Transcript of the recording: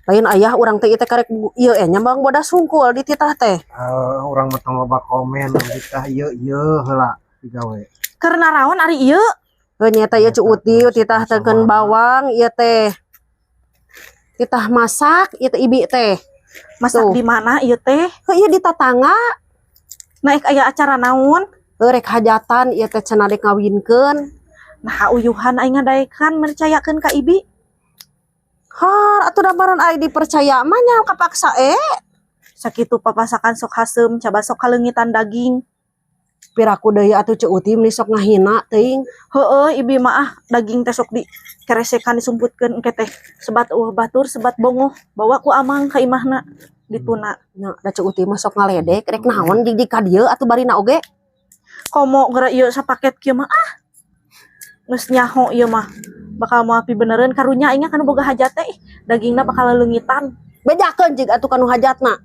Lain ayah urang teh ieu teh karek ieu eh nyambang bodas hungkul di titah teh. Eh, urang mah tong loba komen kita ieu ieu heula digawe. Keur naraon ari ieu? Heuh, nyata ieu Ceu Uti titah teukeun bawang ieu teh. Titah masak ieu teh ibi teh. Masak Tuh. di mana ieu teh? Heuh, ieu di tatangga. Naik aya acara naon? Heuh, rek hajatan ieu teh cenah rek ngawinkeun. Nah, uyuhan aing ngadaekan mercayakeun ka ibi. Har atuh damaran ai dipercaya mah nya kapaksa eh. Sakitu papasakan sok haseum, coba sok kaleungitan daging. Piraku deui atuh Ceu Uti meni sok ngahina teuing. Heueuh, ibi mah ah daging teh sok di keresekan, disumputkeun engke teh sebat eueuh batur, sebat bongoh, bawa ku amang ka imahna dituna. Nya da Ceu Uti mah sok ngaledek rek naon jig-jig ka dieu atuh barina oge. Komo geura ieu sapaket kieu mah ah. Geus nyaho ieu mah bakal moal pibenereun, karunya aing kan boga hajat teh, ih, dagingna bakal leungitan. Bejakeun jig atuh kanu hajatna.